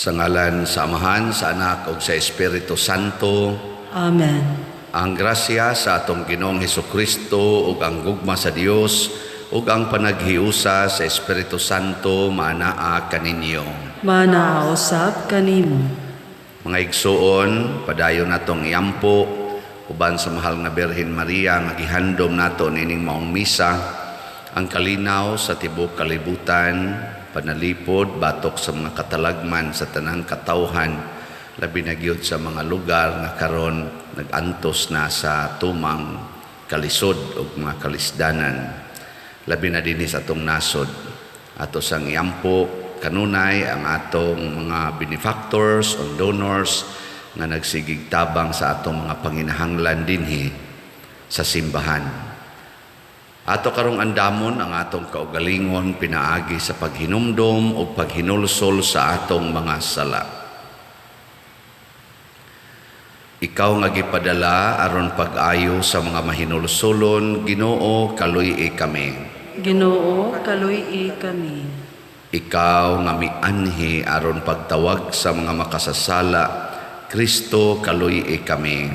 Sa ngalan sa Amahan, sa Anak ug sa Espiritu Santo. Amen. Ang grasya sa atong Ginoong Hesukristo ug ang gugma sa Dios ug ang panaghiusa sa Espiritu Santo maanaa kaninyo. Maanaa usab kanimo. Mga igsuon, padayon natong iampo uban sa mahal nga Birhen Maria nga gihandom nato nining maong misa ang kalinaw sa tibuok kalibutan, panalipod batok sa mga katalagman sa tanang katawhan, labi na gyud sa mga lugar nga karon nag-antos na sa tumang kalisod ug mga kalisdanan, labi na dinhi sa atong nasod. Ato sang iampo kanunay ang atong mga benefactors o donors nga nagsigig tabang sa atong mga panginahanglan dinhi sa simbahan. Ato karong andamon ang atong kaugalingon pinaagi sa paghinumdom o paghinulsol sa atong mga sala. Ikaw nga gipadala aron pag-ayo sa mga mahinulsolon, Ginoo, kaluy-i kami. Ginoo, kaluy-i kami. Ikaw nga mianhi aron pagtawag sa mga makasasala, Kristo, kaluy-i kami.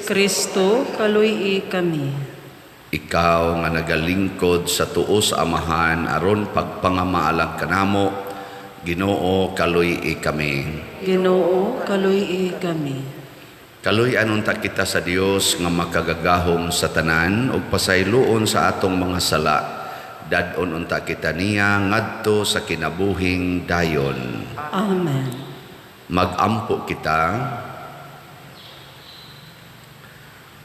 Kristo, kaluy-i kami. Ikaw nga nagalingkod sa tuo sa Amahan aron pagpangamaalang kanamo, Ginoo, kaluy-i kami. Ginoo, kaluy-i kami. Kaluy-an unta kita sa Dios nga makagagahom sa tanan ug pasayloon sa atong mga sala. Dad-on unta kita niya ngadto sa kinabuhing dayon. Amen. Magampo kita.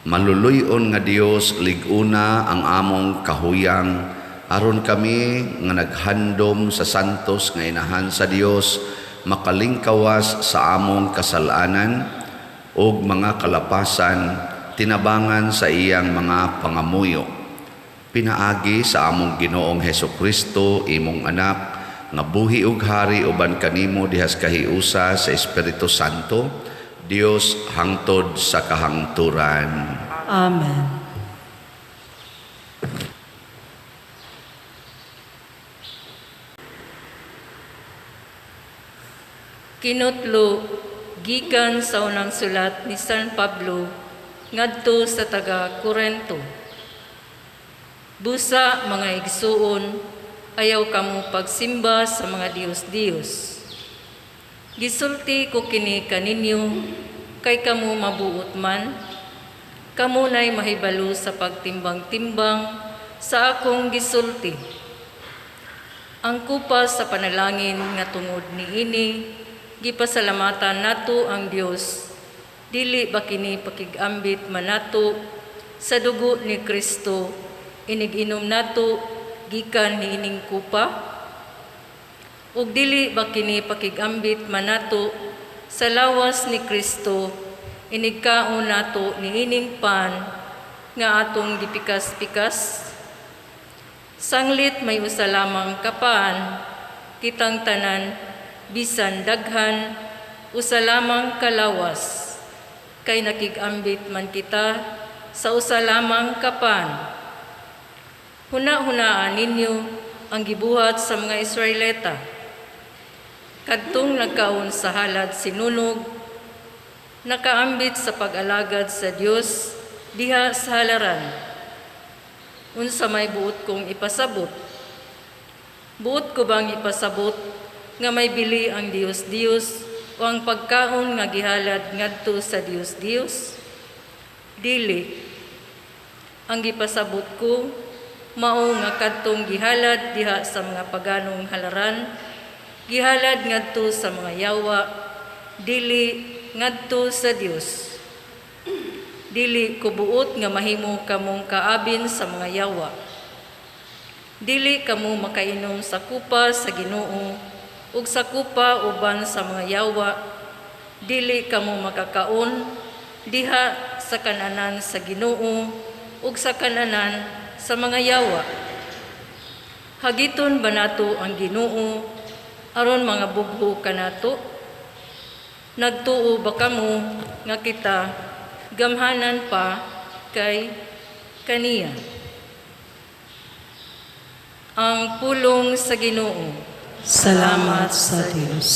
Maluluy-on nga Dios, lig-una ang among kahuyang aron kami nga naghandom sa santos nga inahan sa Dios makalingkawas sa among kasalanan ug mga kalapasan tinabangan sa iyang mga pangamuyo. Pinaagi sa among Ginoong Hesukristo, imong anak, nga buhi ug hari uban kanimo dihas kahiusa sa Espiritu Santo, Dios hangtod sa kahangturan. Amen. Kinutlo gikan sa unang sulat ni San Pablo ngadto sa taga Korento. Busa mga igsuon, ayaw kamo pagsimba sa mga Dios-Dios. Gisulti ko kini kaninyo, kay kamo mabuot man, kamo na'y mahibalo sa pagtimbang-timbang sa akong gisulti. Ang kupa sa panalangin nga tungod niini, gipasalamatan nato ang Dios. Dili ba kini pakig-ambit man nato sa dugo ni Kristo, inig-inom nato gikan niining kupa? Ug dili ba kini pakig-ambit man nato sa lawas ni Kristo, inigkaon nato niining pan nga atong gipikas-pikas? Sanglit may usa lamang kapan, kitang tanan, bisan daghan, usa lamang kalawas, kay nakig-ambit man kita sa usa lamang kapan. Huna-hunaan ninyo ang gibuhat sa mga Israelita. Kadtong nagkaon sa halad sinunog, nakaambit sa pag-alagad sa Dios diha sa halaran. Unsa may buot kong ipasabot? Buot ko bang ipasabot nga may bili ang Dios-Dios o ang pagkaon nga gihalad ngadto sa Dios-Dios? Dili. Ang gipasabot ko mao nga kadtong gihalad diha sa mga paganong halaran, gihalad ngadto sa mga yawa, dili ngadto sa Dios. Dili ko buot nga mahimo kamong kaabin sa mga yawa. Dili kamo makainom sa kupa sa Ginoo ug sa kupa uban sa mga yawa. Dili kamo makakaon diha sa kananan sa Ginoo ug sa kananan sa mga yawa. Hagiton ba nato ang Ginoo aron mga bugho kanato? Nagtuo ba kamo nga kita gamhanan pa kay kaniya? Ang pulong sa Ginoo. Salamat sa Dios.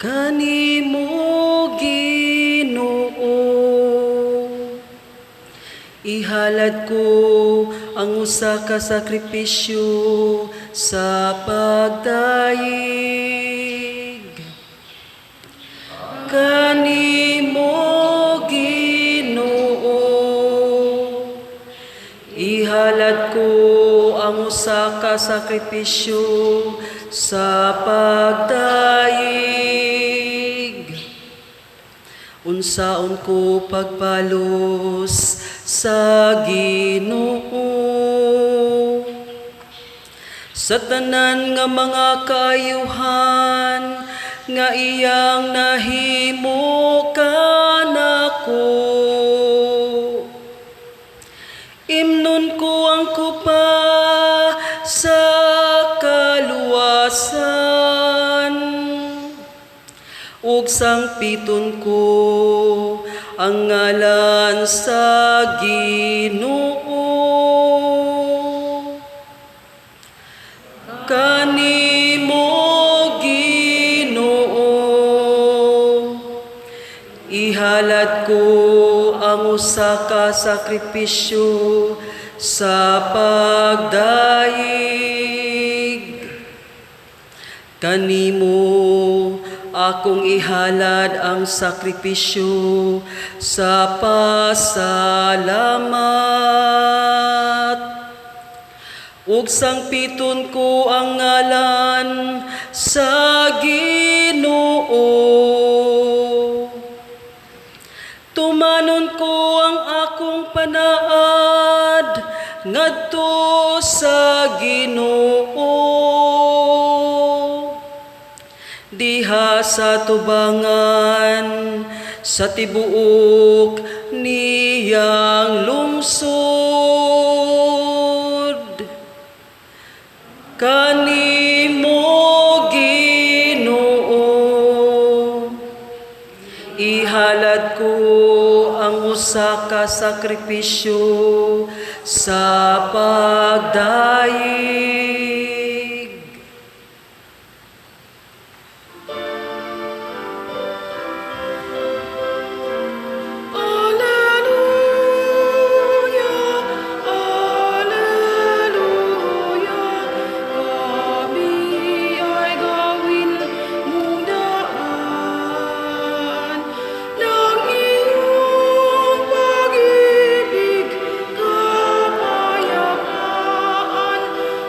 Kanimo, Ginoo, ihalad ko ang usa ka sakripisyo sa pagdayeg. Kanimo, Ginoo, ihalad ko ang usa ka sakripisyo sa pagdayeg. Unsaon ko pagpalos sa Ginoo sa tanan nga mga kaayuhan nga iyang nahimo kanako. Imnon ko ang kupa sa kaluwasan ug sangpiton ko ang ngalan sa Ginoo. Kanimo, Ginoo, ihalad ko ang usa ka sakripisyo sa pagdayeg. Kanimo akong ihalad ang sakripisyo sa pasalamat. Ug sangpiton ko ang ngalan sa Ginoo. Tumanon ko ang akong panaad ngadto sa Ginoo. Diha sa tubangan sa tibuok niyang lungsod. Kanimo, Ginoo, ihalad ko ang usa ka sakripisyo sa pagdayeg. Alleluia, Alleluia, kami ay gawin mong daan ng iyong pag-ibig, kapayapaan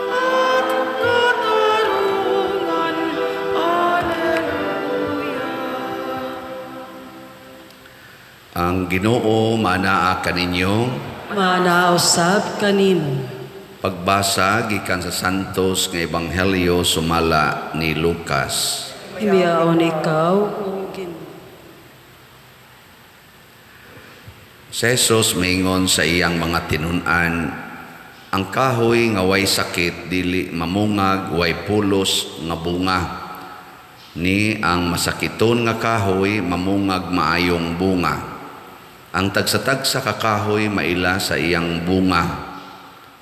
at katarungan. Alleluia. Ang Ginoo manaa kaninyo. Maanaa usab kanimo. Pagbasa gikan sa Santos nga Ebanghelyo sumala ni Lucas. Himiyaon ikaw, O Ginoo. Si Jesus miingon sa iyang mga tinun-an, ang kahoy nga way sakit dili mamungag way pulos nga bunga. Ni ang masakiton nga kahoy mamungag maayong bunga. Ang tagsa-tagsa ka kahoy maila sa iyang bunga.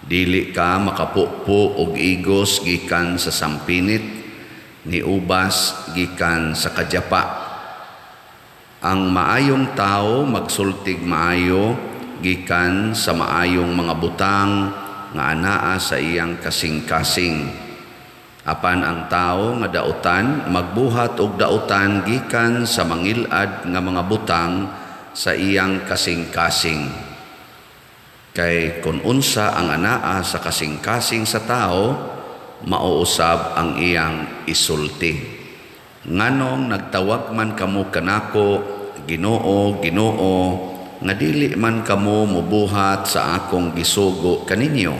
Dili ka makapupo og igos gikan sa sampinit, ni ubas gikan sa kadyapa. Ang maayong tao magsultig maayo gikan sa maayong mga butang nga anaa sa iyang kasing-kasing. Apan ang tao nga dautan magbuhat og dautan gikan sa mangilad nga mga butang sa iyang kasing-kasing. Kay kun unsa ang anaa sa kasing-kasing sa tao, mauusab ang iyang isulti. Nganong nagtawag man kamo kanako, Ginoo, Ginoo, nga dili man kamo mubuhat sa akong gisugo kaninyo?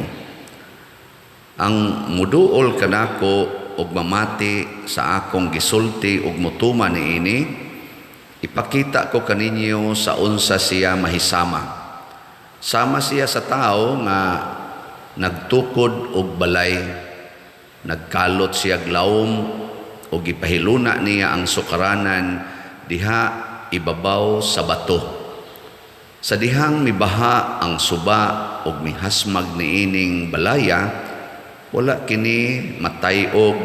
Ang muduol kanako ug mamati sa akong gisulti ug mutuman niini, ipakita ko kaninyo sa unsa siya mahisama. Sama siya sa tao nga nagtukod og balay, nagkalot siya glawom ug gipahiluna niya ang sukaranan diha ibabaw sa bato. Sa dihang mibaha ang suba ug mihasmag niining balaya, wala kini matay-og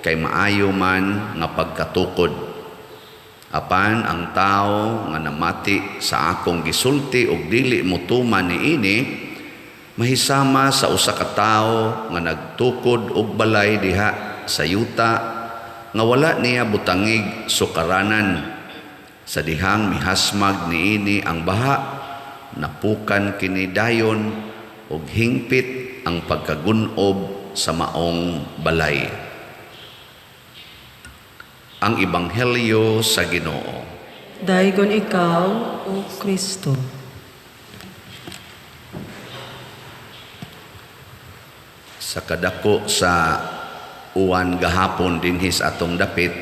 kay maayo man nga pagkatukod. Apan ang tawo nga namati sa akong gisulti og dili motuman niini, mahisama sa usa ka tawo nga nagtukod og balay diha sa yuta nga wala niya butangig sukaranan. Sa dihang mihasmag niini ang baha, napukan kini dayon og hingpit ang pagkagun-ob sa maong balay. Ang Ebanghelyo sa Ginoo. Daygon ikaw, O Kristo. Sa kadako sa uwan gahapon dinhi sa atong dapit,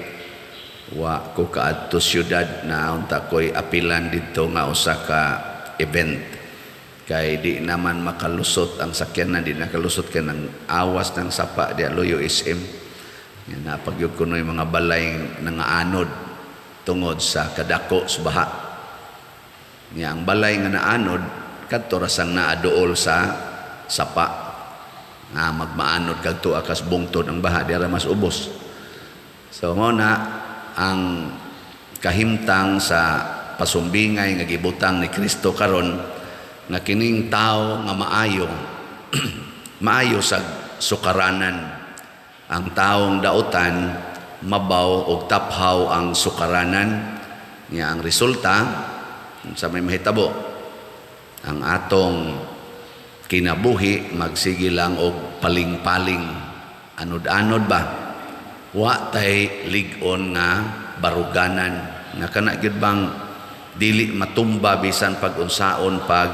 wa ko kaadto syudad na unta ko'y apilan didto nga usa ka event. Kay di naman makalusot ang sakyanan, di nakalusot kay nang awas ng sapa di Luyo SM. Yan, napagyud kuno yung mga balay nangaanod tungod sa kadako sa baha. Nya ang balay nga naanod kadto ra sang naaduol sa sapa. Nga magmaanod kadto akas bungtod ang baha, di ra mas ubos. So mao na ang kahimtang sa pasumbingay nga gibutang ni Kristo karon nga kining tawo nga maayo maayo sa sukaranan. Ang taong dautan mabaw og taphaw ang sukaranan. Nya ang resulta sa may mahitabo, ang atong kinabuhi magsige lang og paling-paling, anod-anod ba, wa tay lig-on nga baruganan nga kana gyud bang dili matumba bisan pag unsaon pag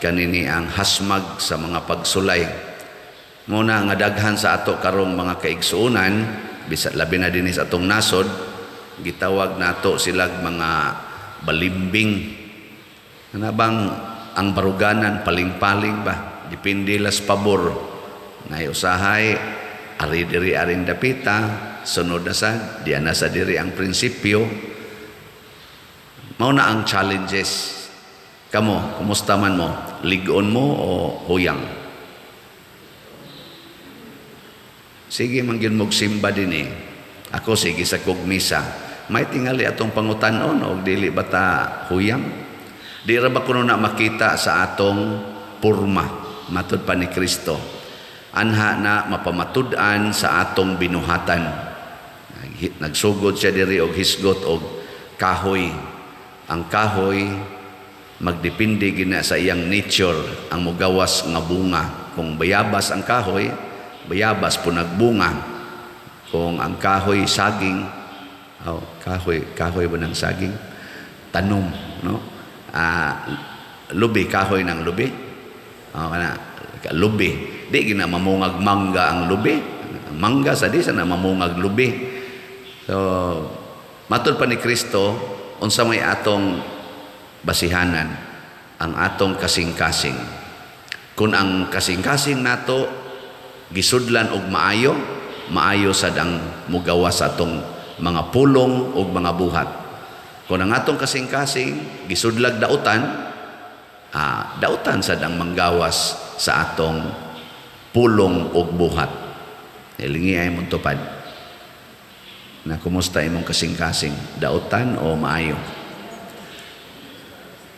kanini ang hasmag sa mga pagsulay. Muna nga daghan sa ato karong mga kaigsuonan, bisan labi na dinhi sa atong nasod, gitawag nato silag mga balimbing. Ana bang ang baruganan paling-paling ba, depende las pabor. Nay usahay ari diri aring dapita, sunod na sad, diya na sa diri ang prinsipyo. Mao na ang challenges. Kamo, kumusta man mo? Lig-on mo o huyang? Sige man gyud mog simba dinhi. Ako sige sa kog misa. May tingali atong pangutan-on og dili ba ta huyang? Di ra ba kuno na makita sa atong porma matud pa ni Kristo? Anha na mapamatud-an sa atong binuhatan. Nagsugod siya diri og hisgot og kahoy. Ang kahoy magdepende gina sa iyang nature ang mogawas nga bunga. Kung bayabas ang kahoy, bayabas po nagbunga. Kung ang kahoy saging, oh, kahoy ba ng saging? Tanom, no? Lubi, kahoy ng lubi. Oh, kana, lubi. Di gina mamungag mangga ang lubi. Mangga sa di sana mamungag lubi. So, matud pa ni Kristo, unsa may atong basihanan, ang atong kasing-kasing. Kung ang kasing-kasing nato gisudlan og maayo, maayo sad ang mugawas sa atong mga pulong og mga buhat. Kung ang atong kasing-kasing gisudlag dautan, dautan sad ang manggawas sa atong pulong og buhat. Ilingi ay mong tupad. Na kumusta imong kasing-kasing, dautan o maayo?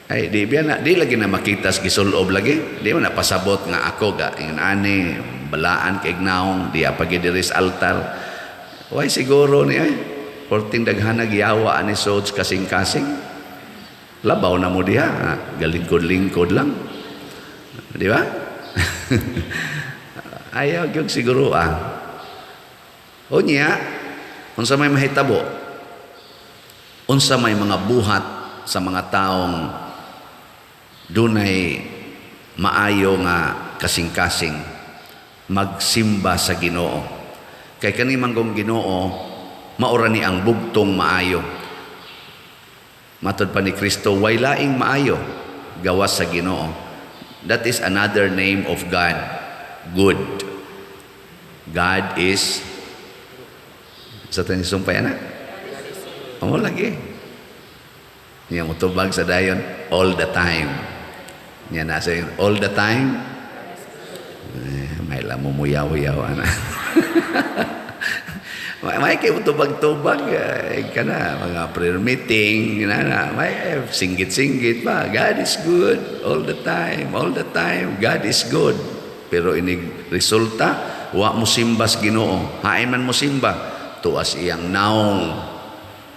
Ay, di biya na, di lagi na makita sa gisulob lagi. Di man na pasabot nga ako ga ingon ani balaan kay naong di pa gid diri sa altar. Way siguro ni ay porting daghanag yawa ani sods kasing-kasing. Labaw na mo diha, galingkod-lingkod lang. Di ba? Ayaw gyud siguro ah. Unya, unsa may mahitabo? Unsa may mga buhat sa mga taong dunay maayo nga kasing-kasing magsimba sa Ginoo. Kay kani manggong Ginoo, maura ni ang bugtong maayo. Matod pa ni Kristo, way laing maayo gawas sa Ginoo. That is another name of God, good. God is sa taning sumpay ana. Amo lagi. Niya mutubag sa dayon all the time. Niya nasa yun, all the time. May lamumuyaw-yaw ana. May kay tubag-tubag eh, ka na mga prayer meeting na na may eh, singgit-singgit pa, "God is good all the time, all the time God is good." Pero inig resulta, wa mo simbas Ginoo. Hain man mo simba, tuas iyang naong.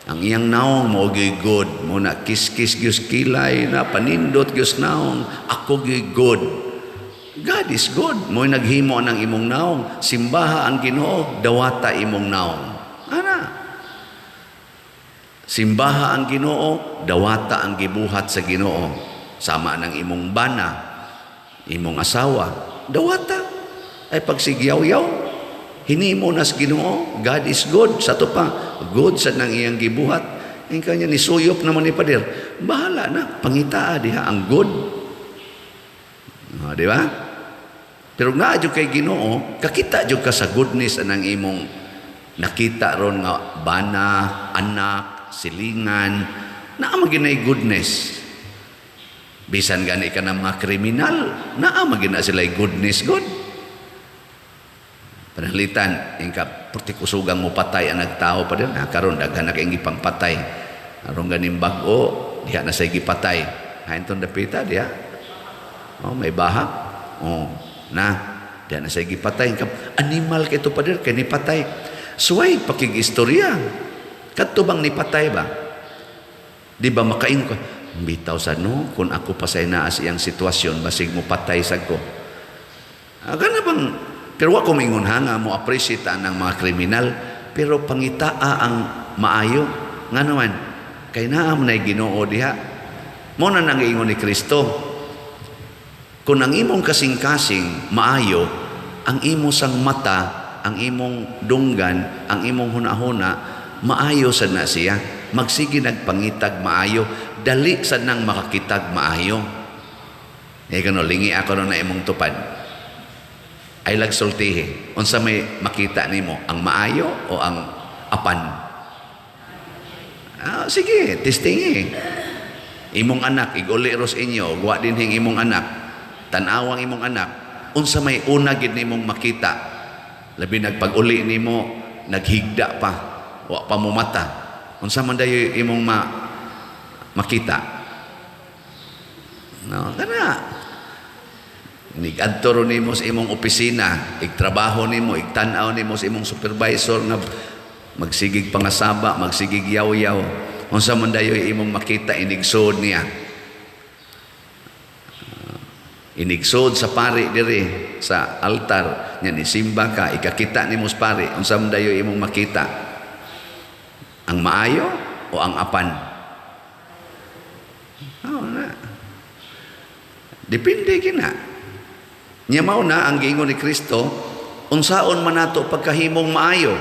Ang iyang naong mo gyud good mo na, kiskis gyud kilay na, panindot gyud naong, ako gyud good. God is good. Mo'y naghimo ng imong naong. Simbaha ang Ginoo, dawata imong naong. Ana. Simbaha ang Ginoo, dawata ang gibuhat sa Ginoo. Sama ng imong bana, imong asawa, dawata. Ay pagsigyaw-yaw, hinimo nas Ginoo, God is good. Sa to pa, good sa nang iyang gibuhat. Ang kanya nisuyop naman ni pader. Bahala na, pangitaa diha ang good. Oh, di ba? Pero naa jud kay Ginoo, kakita jud ka sa goodness anang imong nakita ron nga bana, anak, silingan, naa man gyud goodness. Bisan gani ka ng mga kriminal, naa man gyud na sila goodness good. Pananglitan, ingka perti kusugang mo patay ang nagtao pa din, ah, karon daghan na kay gipangpatay. Aron ganing bag-o, diha na say gipatay. Hain tong dapita diha. Oh, may baha. Oh, na diha na say gipatay. Ingka, animal kay to, pader, kay nipatay. Suway pakig-istorya. Kadto bang nipatay ba? Di ba makaingon ka, bitaw sa no, kung ako pa sa naa sa iyang sitwasyon, basig mo patay sa ko. Ah, gana bang, pero wa ko mingon ha nga mo appreciate ang mga kriminal, pero pangitaa ang maayo. Nga naman, kay naa man nay Ginoo diha. Mo na nang giingon ni Kristo, kung ang imong kasing-kasing maayo, ang imo sang mata, ang imong dunggan, ang imong hunahuna, maayo sad na siya. Magsige nagpangitag maayo, dali sad nang makakitag maayo. Eh kano lingi ako no na imong tupad. Ay lagsultihi. Unsa may makita nimo, ang maayo o ang apan? Ah, sige, testingi. Imong anak, iguli ros inyo, wa dinhing imong anak, tan-awang imong anak, unsa may una gid nimong makita? Labi nagpag-uli nimo, naghigda pa, wa pa mo mata. Unsa man dayo imong makita? No, kana. Nigadto ro nimo sa imong opisina, igtrabaho nimo, igtan-aw nimo sa imong supervisor nga magsigig pangasaba, magsigig yaw-yaw. Unsa man dayo imong makita inigsuod niya? Inigsuod sa pari diri sa altar nya, nisimba ka, ikakita nimo sa pari, unsa man dayo imong makita? Ang maayo o ang apan? Oh, na. Depende kina. Nya mao na ang giingon ni Kristo, unsaon man nato pagkahimong maayo?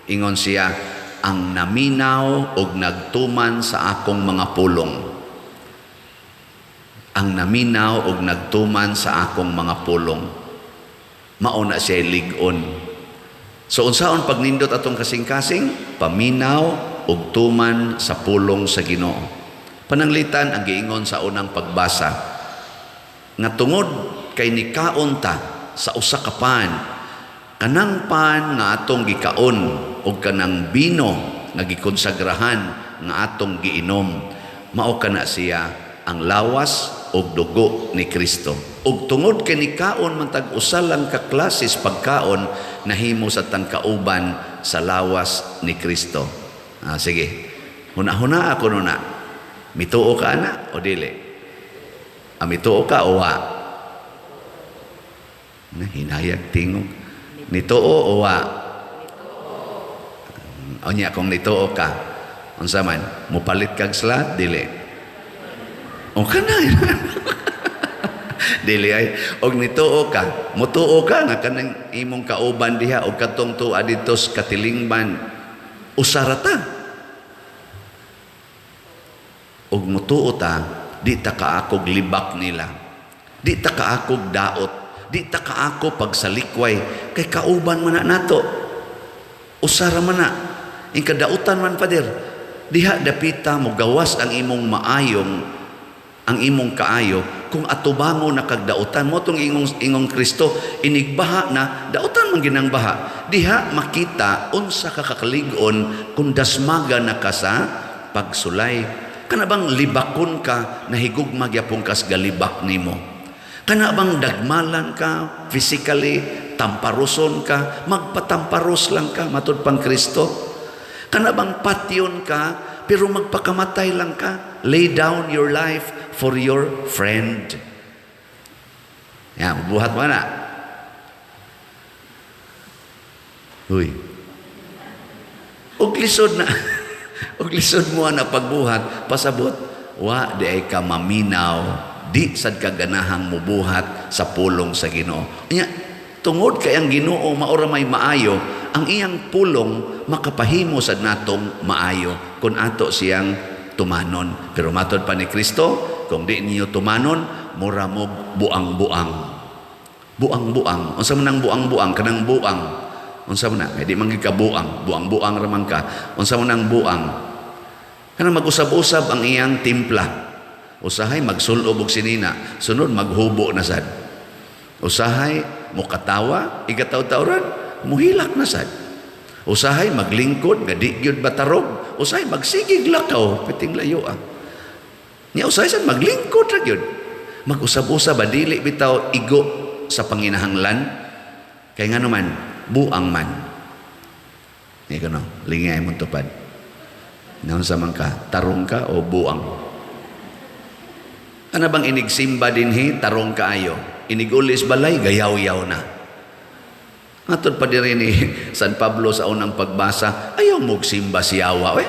Ingon siya, ang naminaw og nagtuman sa akong mga pulong. Ang naminaw og nagtuman sa akong mga pulong. Mao na siya lig-on. So unsaon pagnindot atong kasing-kasing? Paminaw og tuman sa pulong sa Ginoo. Pananglitan ang giingon sa unang pagbasa nga tungod kay nikaon ta sa usa ka pan, kanang pan nga atong gikaon og kanang bino nga gikonsagrahan nga atong giinom, mao kana siya ang lawas og dugo ni Kristo. Ug tungod kay nikaon man tag usa lang ka klases pagkaon, nahimo sa tang kauban sa lawas ni Kristo. Ah, sige. Huna-huna ako nuna. Mituo ka ana o dili? Ah, mituo ka o wa? Na hinayag tingog. Nituo o wa? Unya kung nituo ka, unsa man? Mupalit kag slot dili? O kana. Dili ay og nituo ka, mutuo ka nga kanang imong kauban diha og katong tuwa didto sa katilingban usara ta. Og mutuo ta, di ta kaakog libak nila. Di ta kaakog daot. Di ta kaako pagsalikway kay kauban man na nato. Usara man na. Inkadautan man, pader. Diha dapita mo gawas ang imong maayong ang imong kaayo. kung atubango na kag dautan mo tong ingong Kristo, inigbaha na, dautan man ginang baha. Diha makita unsa ka kakalig-on kung dasmaga na ka sa pagsulay. Kana bang libakon ka, nahigugma gyapon kas galibak nimo? Kana bang dagmalan ka physically, tamparuson ka, magpatamparos lang ka matud pang Kristo? Kana bang patyon ka pero magpakamatay lang ka? Lay down your life for your friend. Yan, buhat mo na. Uy. Og lisod na. Og lisod mo na pagbuhat, pasabot, wa di ay ka maminaw, di sad ka ganahang mubuhat sa pulong sa Ginoo. Nya, tungod kay ang Ginoo maura may maayo, ang iyang pulong makapahimo sad natong maayo kung ato siyang tumanon. Pero matod pa ni Kristo, kung di ninyo tumanon, mura mo buang-buang. Buang-buang. Unsa man ang buang-buang? Kanang buang. Unsa man na? Kay di man gyud ka buang. Buang-buang ra man ka. Unsa man ang buang? Kanang mag-usab-usab ang iyang timpla. Usahay magsulob og sinina, sunod maghubo na sad. Usahay mokatawa, igataw-tawran, muhilak na sad. Usahay maglingkod nga di gyud batarog, usahay magsigig lakaw piting layo ah. Nya usahay sad maglingkod ra gyud. Mag-usab-usab ba dili bitaw igo sa panginahanglan? Kay ngano man buang man. Ni kuno, lingay imong tupad. Naunsa man ka, tarong ka o buang? Ana bang inigsimba dinhi, tarong kaayo? Inigulis balay, gayaw-yaw na. Matod pa diri ni San Pablo sa unang pagbasa, ayaw mogsimba si yawa, we.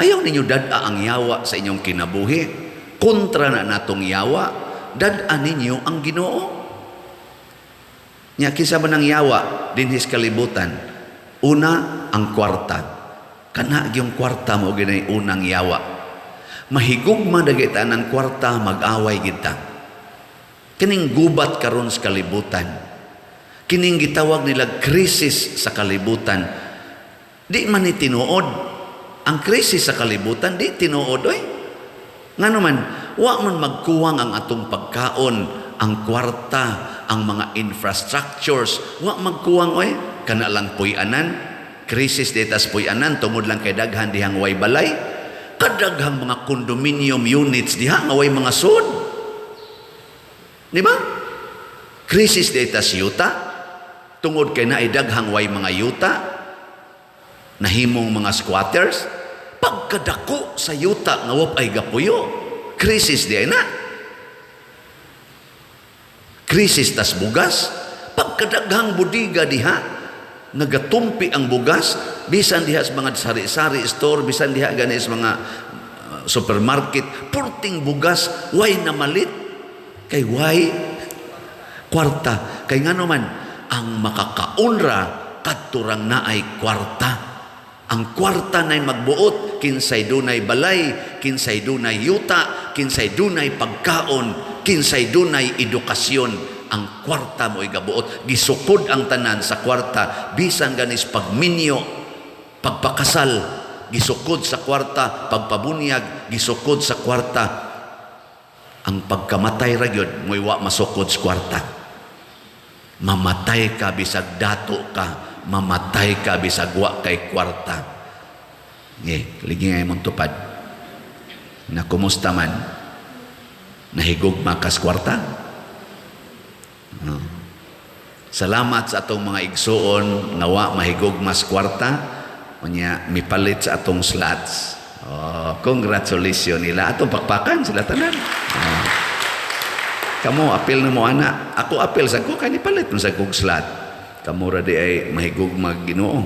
Ayaw ninyo dad-a ang yawa sa inyong kinabuhi. Kontra na natong yawa, dad-a ninyo ang Ginoo. Nya kinsa man ang yawa dinhi sa kalibutan? Una, ang kwarta. Kana gyung kwarta mo ginay unang yawa. Mahigugma na kita ng kwarta, mag-away kita. Kining gubat karon sa kalibutan. Kining gitawag nila krisis sa kalibutan. Di man ni tinuod. Ang krisis sa kalibutan, di tinuod, oy. Ngano man, wa man magkuwang ang atong pagkaon, ang kwarta, ang mga infrastructures, wa magkuwang, oy. Kana lang puy-anan, krisis ditas puy-anan, tungod lang kay daghan dihang way balay. Kadaghang mga condominium units diha nga way mga sud. Di ba? Krisis ditas yuta, tungod kay naay daghang way mga yuta, nahimong mga squatters, pagkadako sa yuta nga wa ay gapuyo, krisis di ay na. Krisis tas bugas, pagkadaghang budiga diha, nagatumpi ang bugas, bisan diha sa mga sari-sari store, bisan diha gani sa mga supermarket, purting bugas, way namalit, kay way kwarta. Kay ngano man, ang makakaunra, kadturang naay kwarta. Ang kwarta na'y magbuot, kinsay dunay balay, kinsay dunay yuta, kinsay dunay pagkaon, kinsay dunay edukasyon. Ang kwarta mo'y gabuot. Gisukod ang tanan sa kwarta, bisan ganis pagminyo, pagpakasal, gisukod sa kwarta, pagpabunyag, gisukod sa kwarta. Ang pagkamatay ra gyud mo'y wa masukod sa kwarta. Mamatay ka bisag dato ka, mamatay ka bisag wa kay kwarta. Nge, ligi nga imong tupad. Na kumusta man, nahigugma kas kwarta? No. Salamat sa atong mga igsuon nga wa mahigugma sa kwarta, unya mipalit sa atong slots. Oh, congratulations nila. Atong pakpakan sila tanan. Oh. Kamo apil na mo ana. Ako apil sa ko kay nipalit mo sa kog slot. Kamo ra di ay mahigugma Ginoo.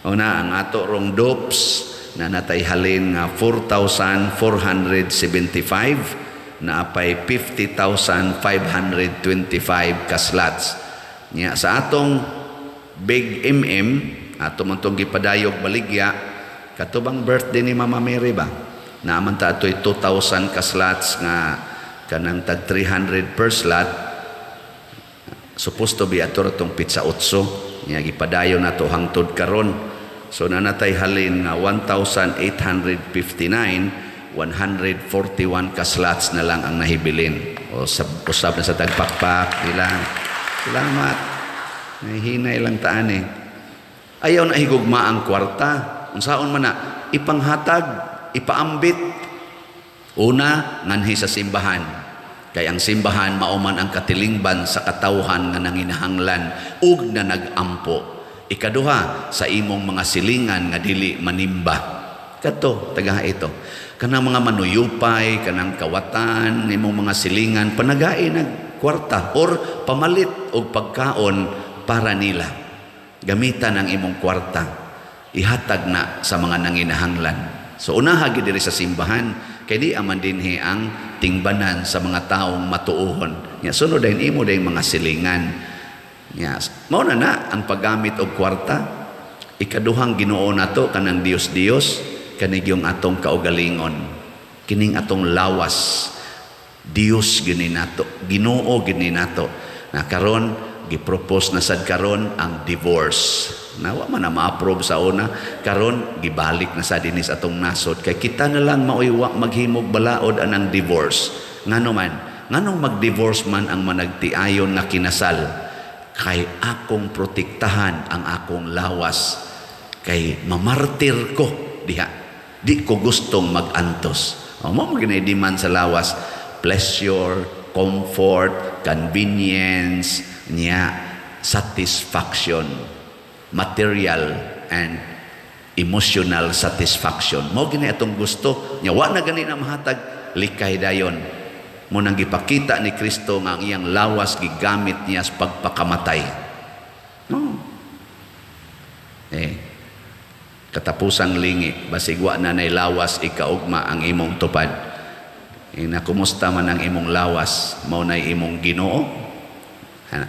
Una ang ato rong dopes na natay halin nga 4,475 na apay 50,525 ka slots. Nya sa atong Big MM ato man tong gipadayog baligya katubang birthday ni Mama Mary ba? Naaman ta atoy 2,000 ka slots nga kanang tag 300 per slot. Supposed to be ato ra tong pizza 8 nya gipadayon nato hangtod karon. So nanatay halin nga 1,859 141 ka slots na lang ang nahibilin. O sab usab na sa tagpakpak nila. Salamat. Nahihinay lang taan eh. Ayaw na higugma ang kwarta. Unsaon man na ipanghatag, ipaambit. Una, nganhi sa simbahan. Kay ang simbahan mao man ang katilingban sa katawhan nga nanginahanglan ug na nagampo. Ikaduha, sa imong mga silingan nga dili manimba. Kadto, tagaha ito. Kanang mga manuyupay, kanang kawatan, imong mga silingan, panagain nag kwarta or pamalit og pagkaon para nila. Gamitan ang imong kwarta. Ihatag na sa mga nanginahanglan. So unaha gid diri sa simbahan kay di aman dinhi ang tingbanan sa mga taong matuohon. Nya sunod dayon imo dayong mga silingan. Nya mao na na ang paggamit og kwarta. Ikaduhang Ginoo nato kanang Dios-Dios kanigyong atong kaugalingon. Kining atong lawas. Dios gini nato, Ginoo gini nato. Na karon gipropose na sad karon ang divorce. Na wa man na ma-approve sa una, karon gibalik na sa dinis atong nasod kay kita na lang maoy wa maghimog balaod anang divorce. Ngano man? Nganong mag-divorce man ang managtiayon nga kinasal? Kay akong protektahan ang akong lawas kay mamartir ko diha. Di ko gustong mag-antos. O mo mo demand sa lawas, pleasure, comfort, convenience, niya satisfaction, material and emotional satisfaction. Mo gini atong gusto, nya wa na gani na mahatag likay dayon. Mo nang gipakita ni Kristo nga ang iyang lawas gigamit niya sa pagpakamatay. No. Katapusang lingi, basig wa na nay lawas ikaugma ang imong tupad. Na kumusta man ang imong lawas, mao nay imong Ginoo. Ha?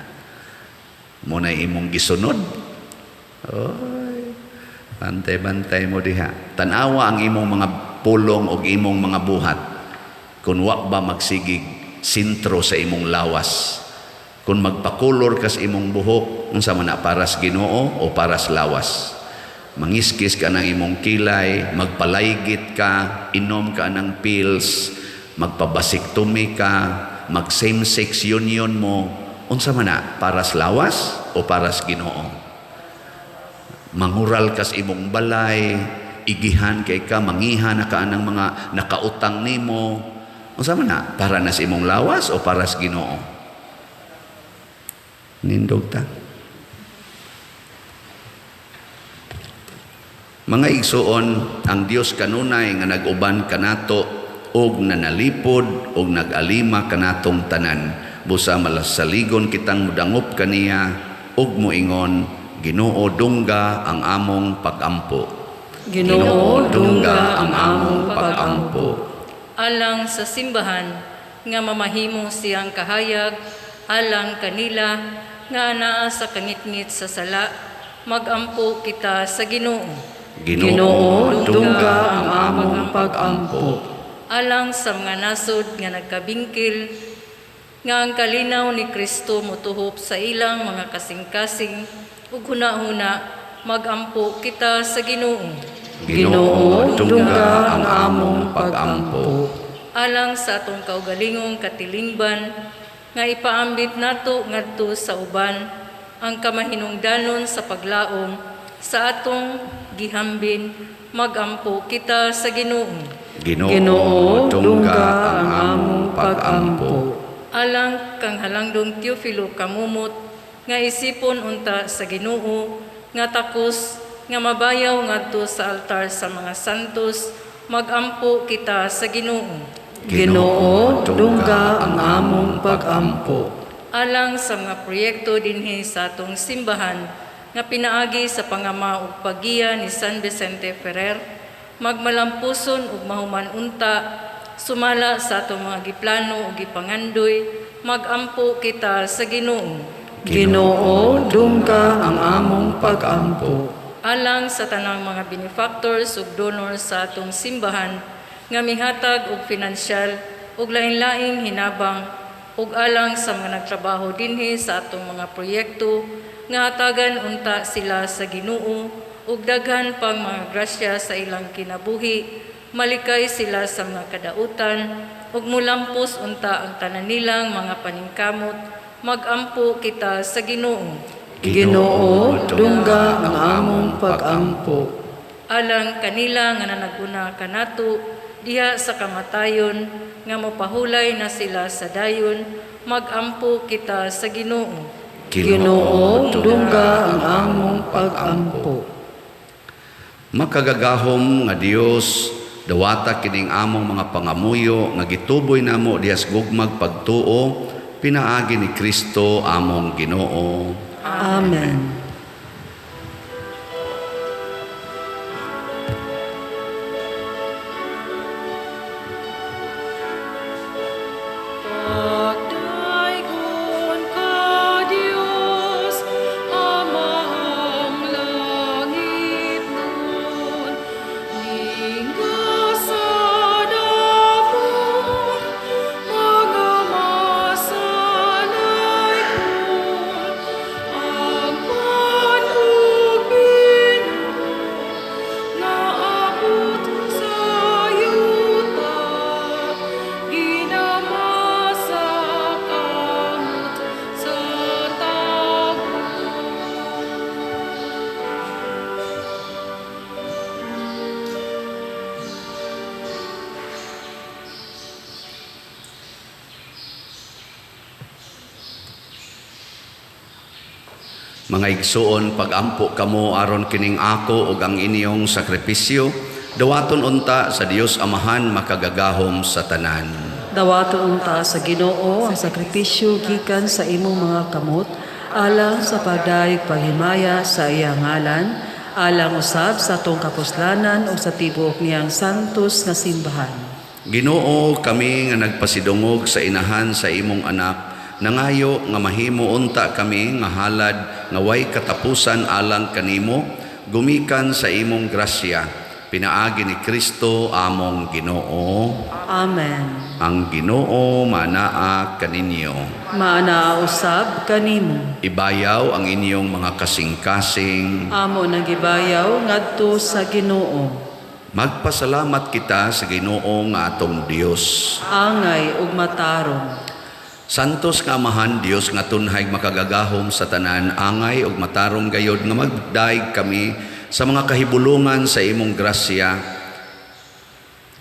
Mao nay imong gisunod. Oy, bantay-bantay mo diha. Tan-awa ang imong mga pulong og imong mga buhat. Kung wa ba magsigig sentro sa imong lawas. Kung magpakulor ka sa imong buhok, unsa man na, paras Ginoo o paras lawas? Mangiskis ka ng imong kilay, magpalaygit ka, inom ka ng pills, magpabasektomy ka, mag same-sex union mo, unsa man na, paras lawas o paras Ginoo? Mangural ka sa imong balay, igihan kay ka, mangiha na ka ng mga nakautang nimo, unsa man na, para na sa imong lawas o paras Ginoo? Nindog ta. Mga igsuon, ang Dios kanunay nga nag-uban kanato og nanalipod og nag-alima kanatong tanan. Busa malasaligon kitang mudangop kaniya og moingon, Ginoo dungga ang among pagampo. Ginoo dungga ang among pagampo. Alang sa simbahan nga mamahimo siyang kahayag alang kanila nga anaa sa kangitngit sa sala, magampo kita sa Ginoo. Ginoo dungga ang among pagampo. Alang sa mga nasod nga nagkabingkil nga ang kalinaw ni Kristo motuhop sa ilang mga kasing-kasing ug hunahuna, magampo kita sa Ginoo. Ginoo dungga ang among pagampo. Alang sa atong kaugalingong katilingban nga ipaambit nato ngadto sa uban ang kamahinungdanon sa paglaom sa atong gihambin, magampo kita sa Ginoo. Ginoo dungga ang among pagampo. Alang kang halangdong Teofilo Kamumot nga isipon unta sa Ginoo nga takos nga mabayaw ngadto sa altar sa mga santos, magampo kita sa Ginoo. Ginoo dungga ang among pagampo. Alang sa mga proyekto dinhi sa atong simbahan nga pinaagi sa pangama ug paggiya ni San Vicente Ferrer, magmalampuson ug mahuman unta sumala sa atong mga giplano ug gipangandoy, magampo kita sa Ginoo. Ginoo dungga ang among pagampo. Alang sa tanang mga benefactors ug donors sa atong simbahan nga mihatag og finansyal ug lain-laing hinabang ug alang sa mga nagtrabaho dinhi sa atong mga proyekto nga hatagan unta sila sa Ginoo ug daghan pang mga grasya sa ilang kinabuhi, Malikay sila sa mga kadautan ug mulampos unta ang tanan nilang mga paningkamot. Magampo kita sa Ginoo. Ginoo, dungga ang among pag-ampo. Alang kanila nga nanaguna kanato diha sa kamatayon nga mopahulay na sila sa dayon, magampo kita sa Ginoo. Ginoo, dungga ang among pag-ampo. Makagagahom nga Dios, dawata kining among mga pangamuyo nga gituboy namo diha sa gugmag pagtuo pinaagi ni Kristo among Ginoo. Amen. Pagdaygon ka, Dios, Amahang langitnon, linggasan among mga masalaygon, ang pan ug bino nga abot sa yuta, ginama sa kamot sa tawo. Mga igsuon, pagampo kamo aron kining ako ug ang inyong sakripisyo, dawaton unta sa Dios Amahan makagagahom sa tanan. Dawaton unta sa Ginoo ang sakripisyo gikan sa imong mga kamot alang sa pagdayeg paghimaya sa iyang ngalan, alang usab sa atong kapuslanan ug sa tibuok niyang santos nga simbahan. Ginoo, kami nga nagpasidungog sa inahan sa imong anak, nangayo nga mahimo unta kami nga halad nga way katapusan alang kanimo, gumikan sa imong grasya, pinaagi ni Kristo among Ginoo. Amen. Ang Ginoo manaa kaninyo. Maanaa usab kanimo. Ibayaw ang inyong mga kasing-kasing. Amo nang gibayaw ngadto sa Ginoo. Magpasalamat kita sa Ginoo nga atong Dios. Angay ug matarong. Santos nga Amahan, Dios nga tunhay makagagahom sa tanan, angay ug matarong gayod nga magdaig kami sa mga kahibulungan sa imong grasya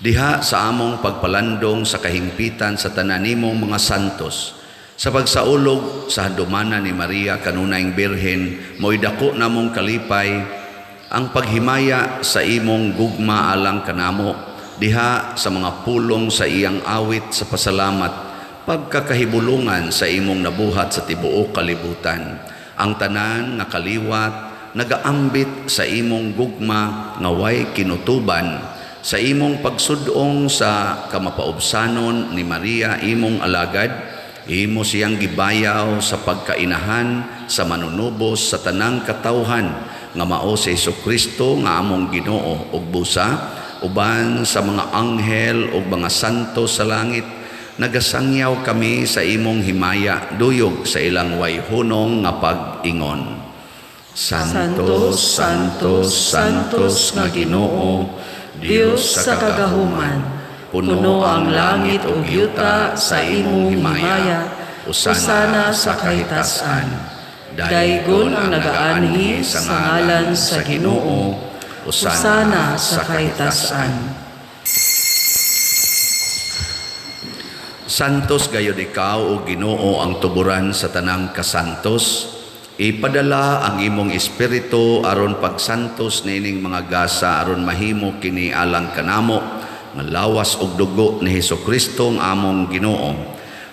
diha sa among pagpalandong sa kahingpitan sa tanan nimong mga santos. Sa pagsaulog sa handumanan ni Maria kanunayng Birhen, mo'y dako namong kalipay ang paghimaya sa imong gugma alang kanamo diha sa mga pulong sa iyang awit sa pasalamat, pagkakahibulungan sa imong nabuhat sa tibuok kalibutan. Ang tanan nga kaliwat nagaambit sa imong gugma nga way kinutuban, sa imong pagsudong sa kamapaubsanon ni Maria imong alagad, imo siyang gibayaw sa pagkainahan sa manunubos sa tanang katawhan nga mao si Hesukristo nga among Ginoo ug busa uban sa mga anghel ug mga santo sa langit, nagasangyaw kami sa imong himaya duyog sa ilang way hunong nga pag-ingon. Santo, Santo, Santos nga Ginoo, Dios sa kagahuman, puno ang langit ug yuta sa imong himaya, usana sa kahitasan. Daygon ang nagaanhi sa ngalan sa Ginoo, usana sa kahitasan. Santos gayud ikaw o Ginoo ang tuburan sa tanang kasantos. Ipadala ang imong espiritu aron pagsantos niining mga gasa aron mahimo kini alang kanamo nga lawas ug dugo ni Hesukristo ang among Ginoo.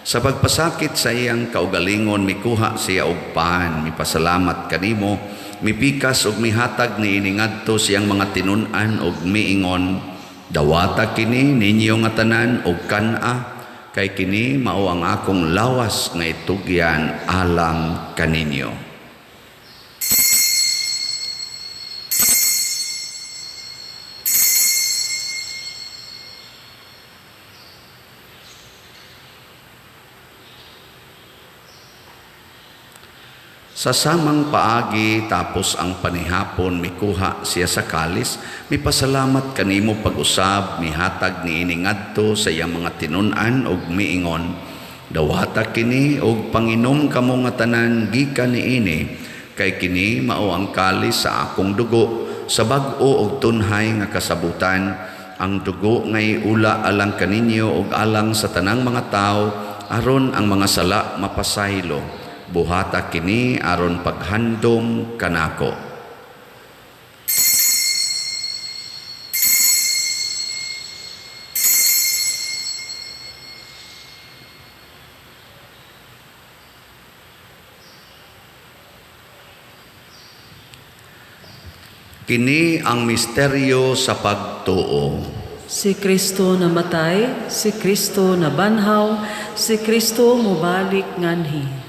Sa pagpasakit sa iyang kaugalingon mikuha siya og pan, mipasalamat kanimo, mipikas ug mihatag niini ngadto siyang mga tinun-an ug miingon, dawata kini ninyo nga tanan og kan-a, kay kini mao ang akong lawas nga itugyan alang kaninyo. Sa samang paagi tapos ang panihapon, mikuha siya sa kalis, mipasalamat kanimo pag-usab, mihatag niini ngadto sa iyang mga tinun-an ug miingon, dawata kini ug panginom kamo nga tanan gikan niini, kay kini mao ang kalis sa akong dugo, sa bag-o ug tunhay nga kasabutan, ang dugo nga iula alang kaninyo ug alang sa tanang mga tawo, aron ang mga sala mapasaylo. Buhata kini aron paghandom kanako. Kini ang misteryo sa pagtuo. Si Kristo namatay, si Kristo nabanhaw, si Kristo mobalik nganhi.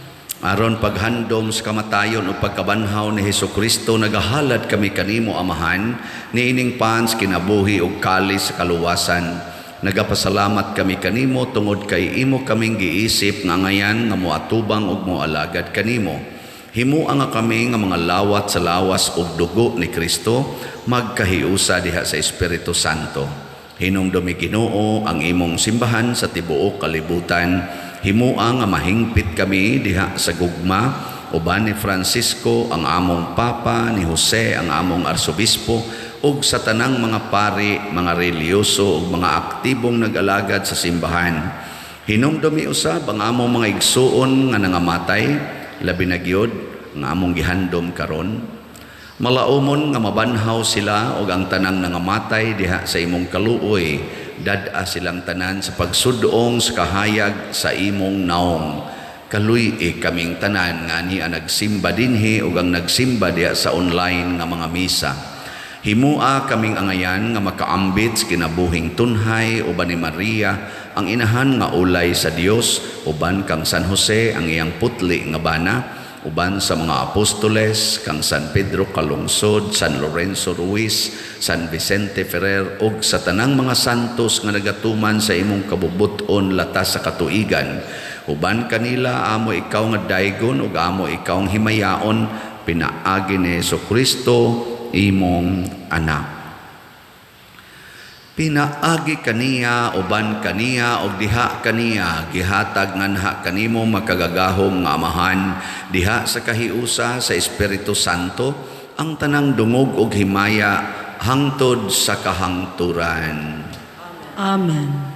Aron paghandom sa kamatayon o pagkabanhaw ni Hesukristo, nagahalad kami kanimo, Amahan, niining pans kinabuhi ug kalis sa kaluwasan. Nagapasalamat kami kanimo tungod kay imo kaming giisip nga ngayan nga moatubang ug moalagad kanimo. Himua nga kami nga mga lawat sa lawas ug dugo ni Kristo, magkahiusa diha sa Espiritu Santo. Hinumdumi Ginoo ang imong simbahan sa tibuok kalibutan. Himua nga mahingpit kami diha sa gugma uban ni Francisco ang among Papa, ni Jose ang among Arsobispo, ug sa tanang mga pari, mga relihiyoso ug mga aktibong nag-alagad sa simbahan. Hinumdumi usab ang among mga igsuon nga nangamatay, labi na gyud nga among gihandom karon. Malaumon nga mabanhaw sila og ang tanang nangamatay diha sa imong kaluoy, dad-a silang tanan sa pagsudong sa kahayag sa imong naong. Kaluy-i kaming tanan nga ni ang nagsimba dinhi ug ang nagsimba diha sa online nga mga misa. Himua kaming angayan nga makaambit sa kinabuhing tunhay uban ni Maria ang inahan nga ulay sa Dios, uban kang San Jose ang iyang putli nga bana, uban sa mga apostoles kang San Pedro Calungsod, San Lorenzo Ruiz, San Vicente Ferrer ug sa tanang mga santos nga nagatuman sa imong kabubut-on latas sa katuigan. Uban kanila amo ikaw nga daygon ug amo ikaw ang himayaon pinaagi ni Hesukristo imong anak. Pinaagi kaniya, uban kaniya, og diha kaniya, gihatag nganha kanimo makagagahom nga Amahan, diha sa kahiusa sa Espiritu Santo, ang tanang dungog og himaya hangtod sa kahangturan. Amen.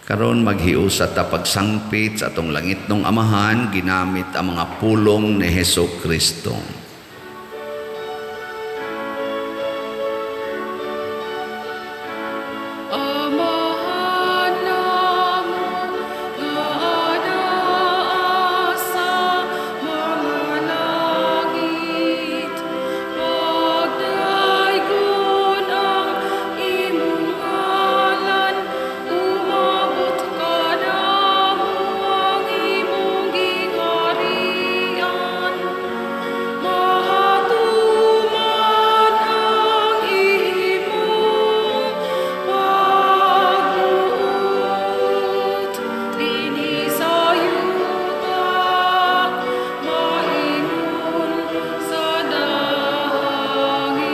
Karon maghiusa ta pagsangpit sa atong langitnong Amahan, ginamit ang mga pulong ni Hesukristo. Amahan namo nga anaa sa mga langit, pagdaygon ang imong ngalan, umabot kanamo ang imong gingharian. Mahatuman ang imong pagbuot dinhi sa yuta, maingon sa langit.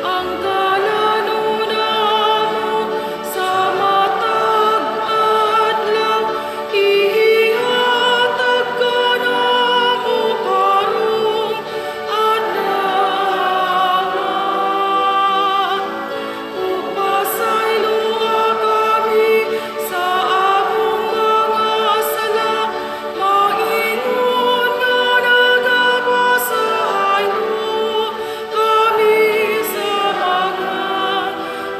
Ang kalanon namo sa matag adlaw, ihatag kanamo karong adlaw. Ug pasayloa kami sa among mga sala, maingon nga nagapasaylo kami sa mga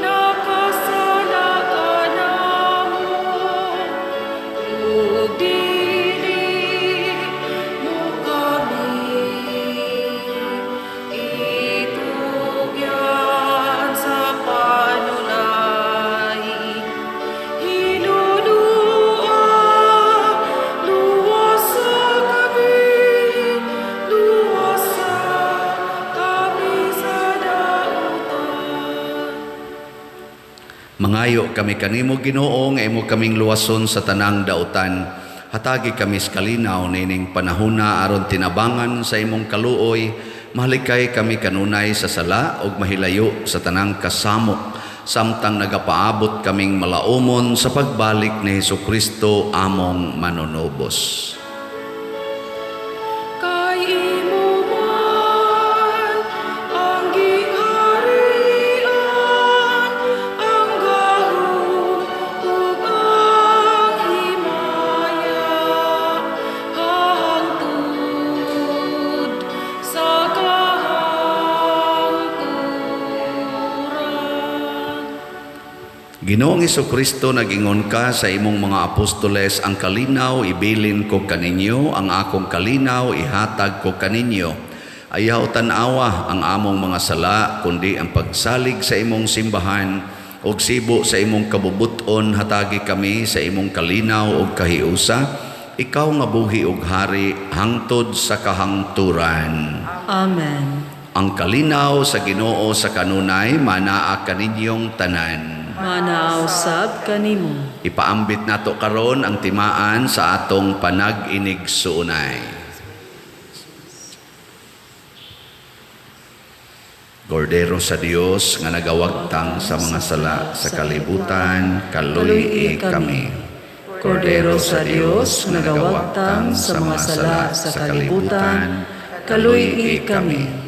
nakasala kanamo. Ug dili mo kami itugyan sa panulay. Hinunua, luwasa kami, luwasa kami sa dautan. Mangayo kami kanimo Ginoo nga imo kaming luwason sa tanang dautan. Hatagi kami sa kalinaw nining panahuna aron tinabangan sa imong kaluoy, mahalikay kami kanunay sa sala ug mahilayo sa tanang kasamok, samtang nagapaabot kaming malaumon sa pagbalik ni Hesukristo among manunubos. Kay imo man ang gingharian, ang gahom ug ang himaya, hangtod sa kahangturan. Ginoong Hesukristo, nag-ingon ka sa imong mga apostoles, ang kalinaw ibilin ko kaninyo, ang akong kalinaw ihatag ko kaninyo. Ayaw tan-awa ang among mga sala, kundi ang pagsalig sa imong simbahan ug sibo sa imong kabubut-on, hatagi kami sa imong kalinaw ug kahiusa. Ikaw nga buhi ug hari hangtod sa kahangturan. Amen. Ang kalinaw sa Ginoo sa kanunay manaa kaninyong tanan. Manaa usab kanimo. Ipaambit nato karon ang timaan sa atong panag-inigsuonay. Kordero sa Dios nga nagawagtang sa mga sala sa kalibutan, kaluy-i kami. Kordero sa Dios nga nagawagtang sa mga sala sa kalibutan, kaluy-i kami.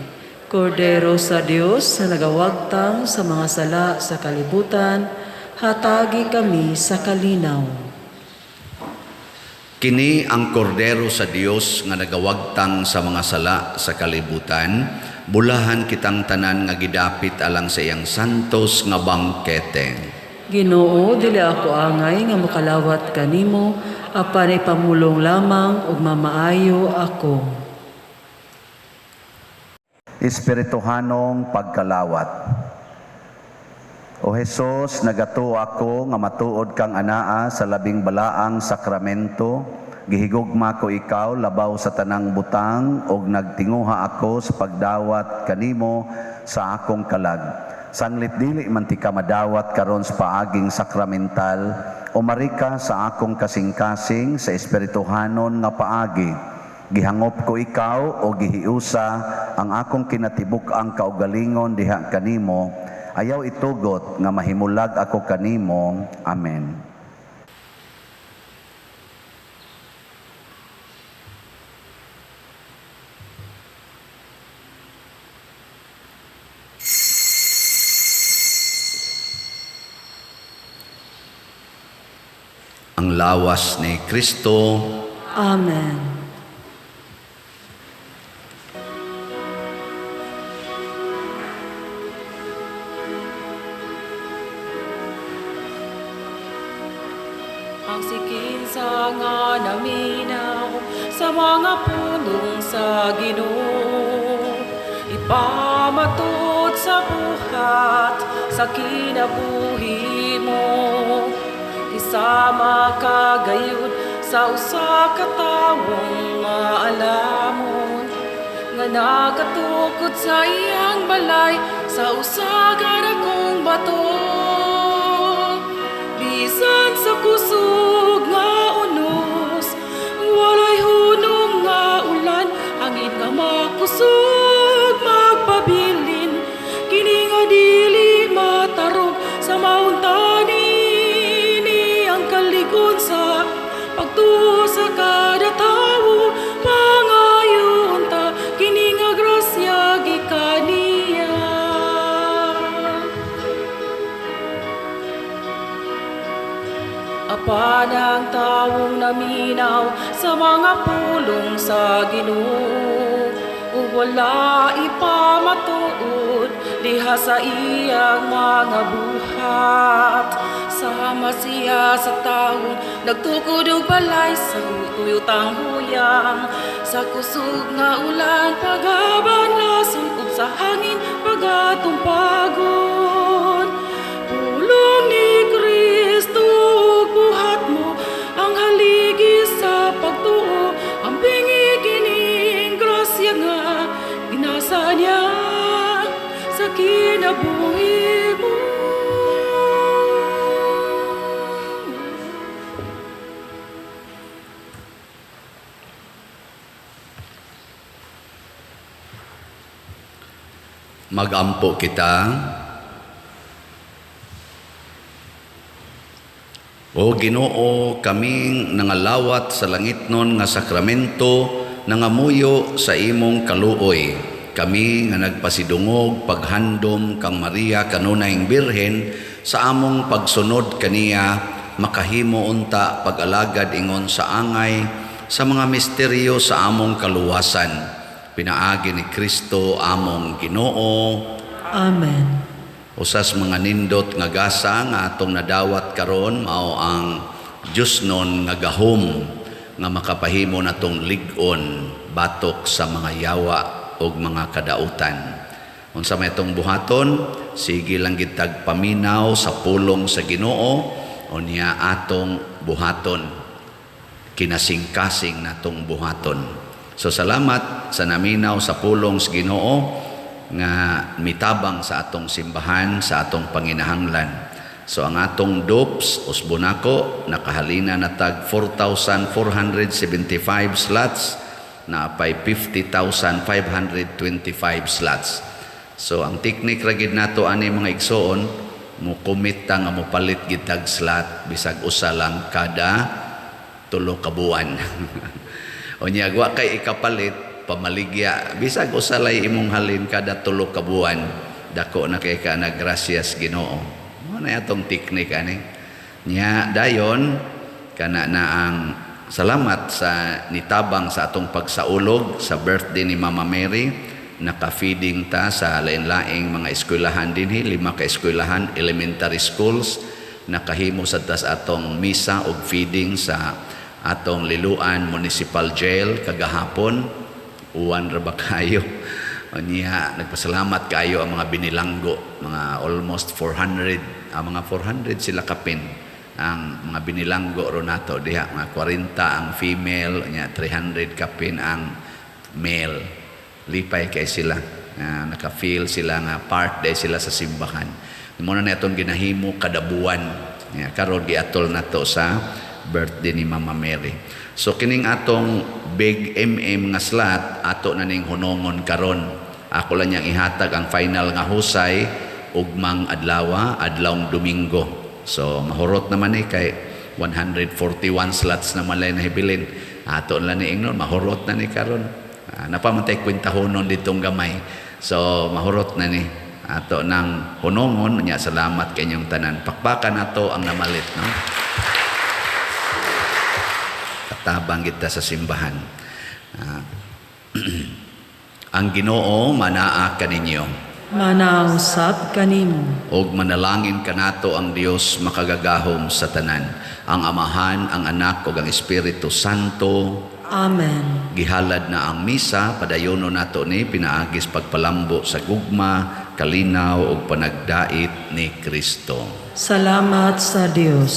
Kordero sa Dios nga nagawagtang sa mga sala sa kalibutan, hatagi kami sa kalinaw. Kini ang kordero sa Dios nga nagawagtang sa mga sala sa kalibutan, bulahan kitang tanan nga gidapit alang sa iyang santos nga bangkete. Ginoo, dili ako angay nga makalawat kanimo, apan ipamulong lamang ug mamaayo ako. Espirituhanong pagkalawat. O Hesus, nagatuo ako nga matuod kang anaa sa labing balaang sakramento. Gihigugma ko ikaw labaw sa tanang butang ug nagtinguha ako sa pagdawat kanimo sa akong kalag. Sanglit dili man ti ka madawat karon sa paaging sakramental, umari ka sa akong kasing-kasing sa espirituhanon nga paagi. Gihangop ko ikaw o gihiusa ang akong kinatibuk-ang kaugalingon diha kanimo. Ayaw itugot nga mahimulag ako kanimo. Amen. Ang lawas ni Kristo. Amen. Ang sikinsa nga naminaw sa mga pulong sa Ginoo, ipamatud sa buhat sa kinabuhi mo. Isama ka gayud sa usa ka tawong maalamon, nga nakatukod sa iyang balay sa usa ka dakong bato. Bisan sa kusog nga unos, walay hunong nga ulan, hangin nga makusog magpabilin, kini nga dili matarog sa mauntani ni ang kaligon sa pagtuo sa kada tawo. Pangayon ta kini nga grasya gikan niya. Apan ang tawong naminaw sa mga pulong sa Ginoo, ug wala ipamatuod diha sa iyang mga buhat. Sama siya sa tawong nagtukod og balay sa tuyotang huyang, sa kusog nga ulan pagaban lason ug sa hangin pagatumpagon. Pulong ni Kristo ug buhat mo ang haligi sa pagtuo, ang bingi kining grasya nga ginasa niya sa kinabuhi mo. Magampo kita. O Ginoo, kaming nangalawat sa langitnon nga sakramento, nangamuyo sa imong kaluoy. Kami nga nagpasidungog paghandom kang Maria kanunayng Birhen sa among pagsunod kaniya, makahimo unta pag-alagad ingon sa angay sa mga misteryo sa among kaluwasan. Pinaagi ni Kristo among Ginoo. Amen. Usas mga nindot nga gasa nga atong nadawat karon mao ang Diyosnon nga gahom nga makapahimo natong lig-on batok sa mga yawa ug mga kadautan. Unsa may atong buhaton, sige lang gitag paminaw sa pulong sa Ginoo, unya atong buhaton, kinasingkasing natong buhaton. So salamat sa naminaw sa pulong sa Ginoo nga mitabang sa atong simbahan, sa atong panginahanglan. So ang atong dopes, usbonako, nakahalina na tag 4,475 slots, na pay 50,525 slots. So ang teknik ra gid nato ani mga igsoon, mo commit ta nga mopalit gid tag slot bisag usa lang kada 3 ka buwan. Unya wa kay ikapalit, pamaligya bisag usa lay imong halin kada 3 ka buwan, dako na kay ka na gracias Ginoo. Mo na atong teknik ani. Nya dayon kana na ang salamat sa nitabang sa atong pagsaulog sa birthday ni Mama Mary. Naka-feeding ta sa lain-laing mga eskwelahan dinhi, 5 ka eskwelahan, elementary schools. Nakahimo sad ta sa atong misa og feeding sa atong Liloan Municipal Jail kagahapon. Uwan ra ba kayo? Unya, nagpasalamat kayo ang mga binilanggo, mga almost 400, ang mga 400 sila kapin ang mga binilanggo ro nato diha, mga 40 ang female, unya 300 kapin ang male. Lipay kay sila, naka-feel sila nga part day sila sa simbahan. Mo na atong ginahimo kada buwan. Ya, karon giatol nato sa birthday ni Mama Mary. So kining atong big MM nga slot ato na ning hunongon karon. Ako lang niyang ihatag ang final nga husay ugmang adlawa, adlawng Domingo. So mahurot naman ni kay 141 slots na malay nahibilin. Ato lang ni ingnon, mahurot na ni karon. Napamantay kwentahonon ditong gamay. So mahurot na ni ato nang hunongon nya. Salamat kay inyong tanan. Pakpakan ato ang namalit, no? Katabang kita sa simbahan. Ang Ginoo manaa kaninyo. Manausap kanimo. Og manalangin kanato ang Dios makagagahom sa tanan, ang Amahan, ang Anak ug ang Espiritu Santo. Amen. Gihalad na ang misa, padayono nato ni pinaagis pagpalambo sa gugma, kalinaw ug panagdait ni Kristo. Salamat sa Dios.